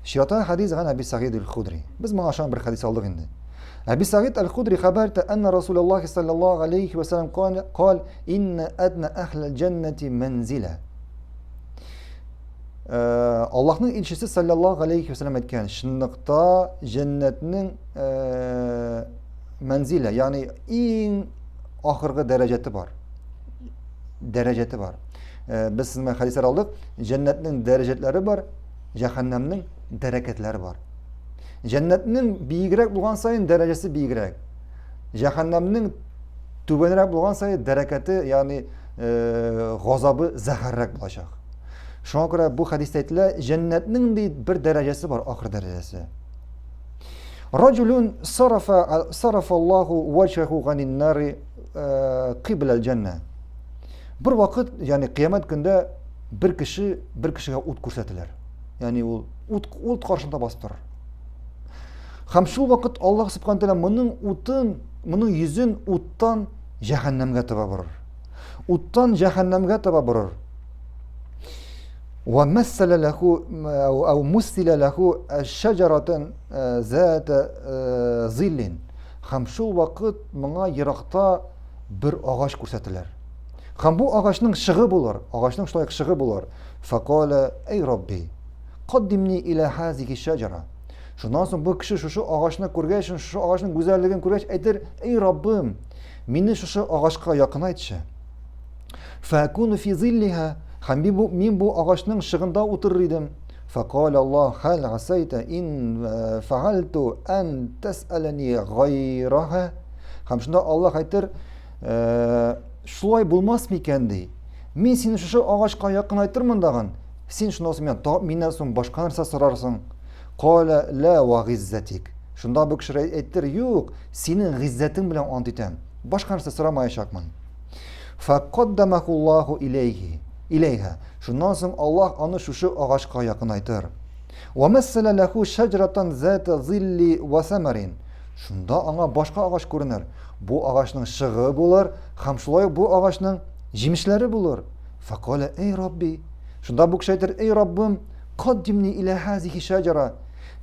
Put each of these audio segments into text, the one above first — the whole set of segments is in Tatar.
Чираттагы хәдис ган Әби Сагид аль-Худри. Без моңа ошаган бер хәдис алдык инде. Әби Сагид аль-Худри хәбәр итә, әннә Расулуллаһи саллаллаһу алейхи ва саллям кал, инна адна әхләл җәннәти мәнзилә. Э, Аллаһның илчесе саллаллаһу алейхи ва саллям әйткән, чынлыкта җәннәтнең э, мәнзилә, ягъни иң ахыргы дәрәҗәте бар. Дәрәҗәте бар. Э, без сезнең белән хәдисләр алдык, җәннәтнең дәрәҗәтләре бар, җәһәннәмнең дәрәкәтләре бар. Җәннәтнең биегрәк булган саен дәрәҗәсе биегрәк. Җәһәннәмнең түбәнрәк булган саен дәрәкәте, ягъни э, газабы зәһәррәк булачак. Шуңа күрә бу хәдистә әйтелә, җәннәтнең ди бер дәрәҗәсе бар, ахыр дәрәҗәсе. Раҗулун сарафа сарафа Аллаһу ваҗһаху ганин нари э, кыйблал җәннә. Бер вакыт, ягъни кыямәт көндә бер кеше бер кешегә ут күрсәтелер. Ягъни ул ут ут каршында басып торыр. Һәм шул вакыт Аллаһ субхана тәгалә моның утын, моның йөзен уттан җәһәннәмгә таба борыр. Уттан җәһәннәмгә таба борыр. Ва мәссәлә ләху ау муссилә ләху шәҗаратан зата зиллин. Һәм шул вакыт моңа еракта бер агач күрсәтелер. Һәм бу агачның шыгы булыр, агачның шулай шыгы булыр. Факала, эй Рабби, каддимни иля хазихи шаҗара. Шуннан соң бу кеше шушы агачны күргәч, шушы агачның гүзәллеген күргәч, әйтер, эй Раббым, мине шушы агачка якынайтчы. Фәкуну фи зиллиха, һәм мин бу, мин бу агачның шыгында утырыр идем. Фәкал Аллаһ, хәл асайта ин э, фәгальту ан тәсәләни гайраха. Һәм шунда Аллаһ әйтер, э, шулай булмас микән ди. Мин сине шушы агачка якынайтырмын дагын, син шуннан соң миңа миннән соң башка нәрсә сорарсың. Кала ла ва гиззәтик. Шунда бу кеше әйтер, юк, синең гиззәтең белән ант итәм. Башка нәрсә сорамаячакмын. Факаддамахуллаху илейхи. Илейха. Шуннан соң Аллаһ аны шушы агачка якынайтыр. Ва мәссәлә ләху шәҗратан зата зилли ва самарин. Шунда аңа башка агач күренер. Бу агачның шыгы булыр, һәм шулай ук бу агачның җимешләре булыр. Факаля, эй Рабби! Шунда бу кеше әйтер, эй Раббым, каддимни иля хазихи шаҗара.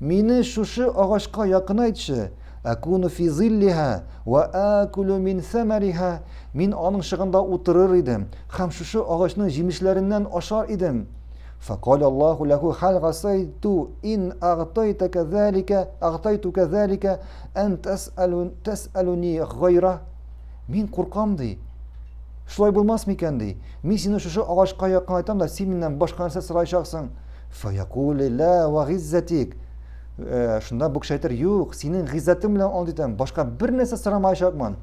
Мине шушы агачка якынайтчы. Акуну фи зиллиха ва акулу мин самариха. Мин аның шыгында утырыр идем һәм шушы агачның җимешләреннән ашар идем. فقال الله له هل عصيت إن أعطيتك ذلك أعطيتك ذلك أن تسأل تسألني غيره Мин куркам ди. Шулай булмас микән ди. Мин сине шушы агачка якынайтам да, син миннән башка нәрсә сораячаксың. Фаякуле ла ва гиззәтик. Э, шунда бу кеше әйтер, юк, синең гиззәтең белән ант итәм, башка бер нәрсә сорамаячакмын.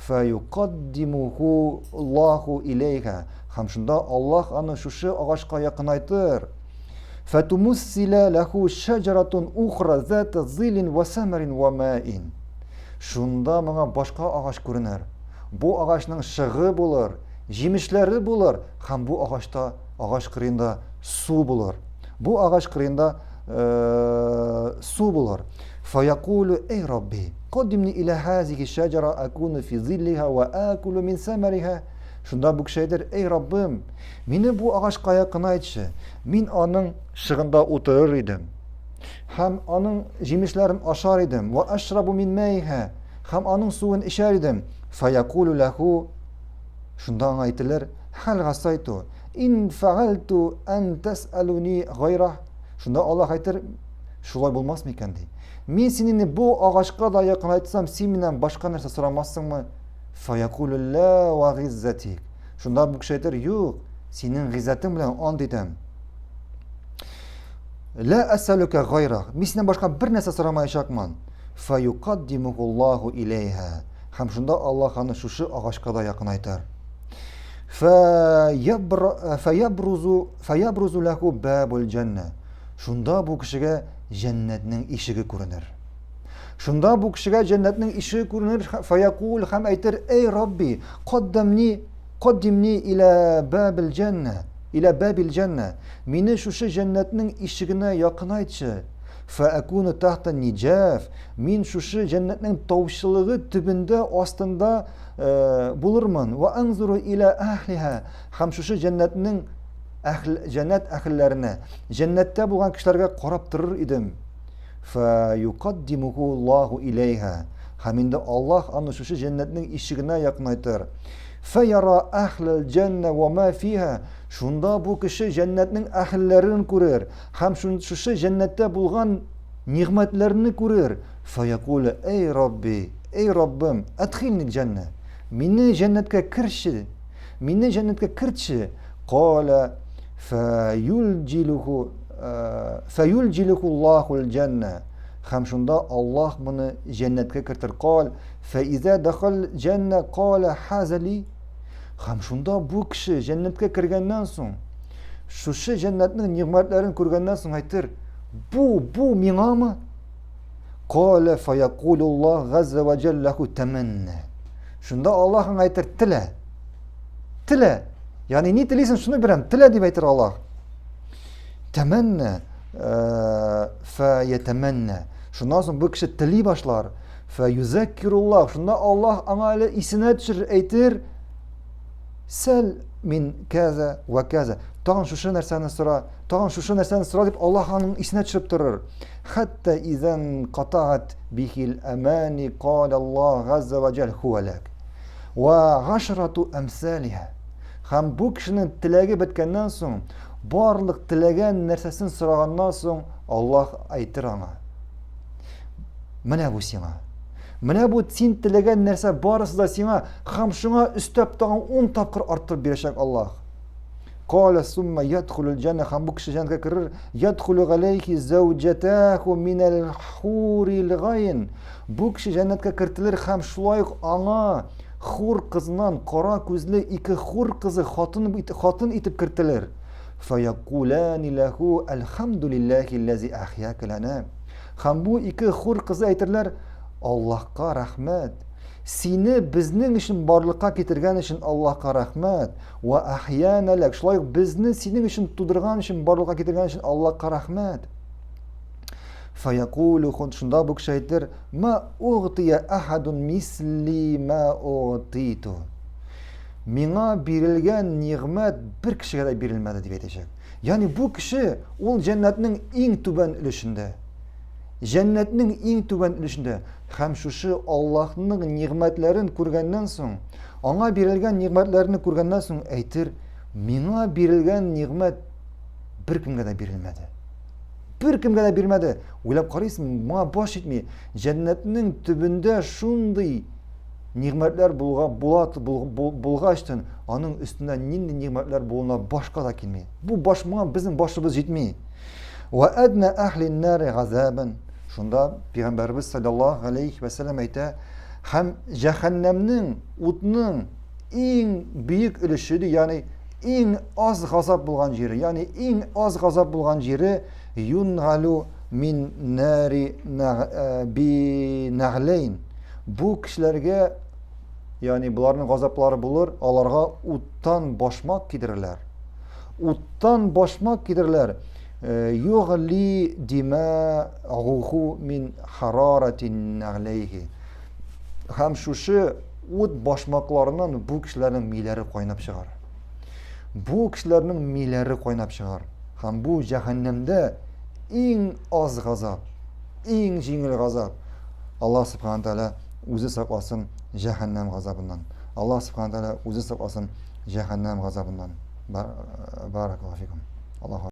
Фаюкаддимуху Аллаху илейха. Һәм шунда Аллаһ аны шушы агачка якынайтыр. Фәтумуссилә ләху шәҗаратун ухра зата зилин ва самарин ва маин. Шунда моңа башка агач күренер. Бу агачның шыгы булыр, җимешләре булыр һәм бу агачта агач кырыенда су булыр. Бу агач кырыенда э, су булыр. Фаякулу эй Рабби, каддимни иля хазихи шаҗара акуну фи зиллиха ва акулу мин самариха. Шунда бу кеше әйтер, әй Раббым, мине бу агачка якынайтчы, мин аның шыгында утырыр идем. Һәм аның җимешләрен ашар идем. Ва ашрабу мин мәйһә. Һәм аның суын эчәр идем. Фаякулу ләху. Шунда аңа әйтелер, хәл гасайту, ин фәгальту ан тәсәлуни гайра. Шунда Аллаһ әйтер, шулай булмас микән ди. Мин сине бу агачка да якынайтсам, син миннән башка нәрсә сорамассыңмы? Фаякулу ла ва гиззәтик. Шунда бу кеше әйтер, юк, синең гиззәтең белән ант итәм. Ла әсәлүкә гайра. Мин синнән башка бер нәрсә сорамаячакмын. Фаюкаддимухуллаху иләйһә. Һәм шунда Аллаһ аны шушы агачка да якынайтыр. Фаябрузу фаябрузу ләху бабул җәннә. Шунда бу кешегә җәннәтнең ишеге күренер. Шунда бу кешегә җәннәтнең ишеге күренер, фаякул һәм әйтер, әй Рабби, каддамни, каддимни иля бабил җәннә, иля бабил җәннә. Мине шушы җәннәтнең ишегенә якынайтчы. Фаакуну тахта ниҗаф. Мин шушы җәннәтнең таучылыгы төбендә, астында э, булырмын. Ва анзуру иля ахлиха. Һәм шушы җәннәтнең әхл, җәннәт әхелләренә, җәннәттә булган кешеләргә карап торыр идем. Фа юкаддимуху Аллаху иләйһа. Һәм инде Аллаһ аны шушы җәннәтнең ишегенә якынайтыр. Фәяра әхләл җәннә ва ма фиһа. Шунда бу кеше җәннәтнең әхелләрен күрер һәм шушы җәннәттә булган нигъмәтләрне күрер. Фәякуле, эй Рабби, эй Раббым, әдхилни җәннә. Мине җәннәткә керче. Мине җәннәткә кертче. Кала фәюлҗилуху фәюлҗилуху Аллахул җәннә. Һәм шунда Аллаһ моны җәннәткә кертер. Кал фәизә дахал җәннә кала хазали. Һәм шунда бу кеше җәннәткә кергәннән соң, шушы җәннәтнең нигъмәтләрен күргәннән соң әйтер, бу, бу миңамы? Калә фаякулуллаһ газза ва җәлләху тәмәннә. Шунда Аллаһ аңа әйтер, телә. Телә. Ягъни ни телисең, шуны бирәм, телә дип әйтер Аллаһ. Тәмәннә фаятәмәннә. Шуннан соң бу кеше тели башлар. Фаюзаккируллаһ. Шунда Аллаһ аңа әле исенә төшерер, әйтер, сәл мин кәзә вә кәзә. Тагын шушы нәрсәне сора, тагын шушы нәрсәне сора дип Аллаһ аның исенә төшереп торыр. Хәтта изән катаат бихил амани кала Аллаһ газза ва җәл хуа ләк. Ва гашрату әмсалиһа. Һәм бу кешенең теләге беткәннән соң, барлык теләгән нәрсәсен сораганнан соң, Аллаһ әйтер аңа: Менә бу сиңа. Менә бу син теләгән нәрсә барысы да сиңа һәм шуңа өстәп тагын 10 тапкыр арттырып бирәчәк Аллаһ. Каля сумма ядхулул җанна һәм бу кеше җәннәткә керер. Ядхулу галәйхи зәүҗәтәху минәл хурил гайн. Бу кеше җәннәткә кертелер һәм шулай ук аңа хур кызыннан кара күзле ике хур кызы хатын хатын итеп кертелер. Фаякулани ләху әлхәмдулилләхи ләзи әхьяка ләнә. Һәм бу ике хур кызы әйтерләр, Аллаһка рәхмәт. Сине безнең өчен барлыкка китергән өчен Аллаһка рәхмәт. Ва ахьяна ләк. Шулай ук безне синең өчен тудырган өчен, барлыкка китергән өчен Аллаһка рәхмәт. Фаякулу шунда бу кеше әйтер, ма угтия ахадун мисли ма угтиту. Миңа бирелгән нигъмәт бер кешегә дә бирелмәде дип әйтәчәк. Ягъни бу кеше ул җәннәтнең иң түбән өлешендә. Җәннәтнең иң түбән өлешендә һәм шушы Аллаһның нигъмәтләрен күргәннән соң, аңа бирелгән нигъмәтләрне күргәннән соң әйтер, миңа бирелгән нигъмәт беркемгә дә бирелмәде. Беркемгә дә бирмәде. Уйлап карыйсың, моңа баш җитми. Җәннәтнең төбендә шундый нигъмәтләр булга, була, булгачтын, аның өстендә нинди нигъмәтләр булуына башка да килми. Бу баш моңа безнең башыбыз җитми. Ва әднә әхлин нари газабан. Шунда пәйгамбәрбез саллаллаһу алейхи ва сәлләм әйтә, һәм җәһәннәмнең, утның иң бөек өлеше ди, ягъни иң аз газап булган җире, ягъни иң аз газап булган җире юнгалу мин нари э, би наглейн. Бу кешеләргә, ягъни боларның газаплары булыр, аларга уттан башмак кидерерләр. Уттан башмак кидерерләр. Э, югли димагуху мин хараратин наглейхи. Һәм шушы ут башмакларыннан бу кешеләрнең миләре кайнап чыгар. Бу кешеләрнең миләре кайнап чыгар. Һәм бу җәһәннәмдә иң аз газап, иң җиңел газап. Аллаһ субхана тәгалә үзе сакласын җәһәннәм газабыннан. Аллаһ субхана тәгалә үзе сакласын җәһәннәм газабыннан. Баракаллаһу фикум. Аллаһу.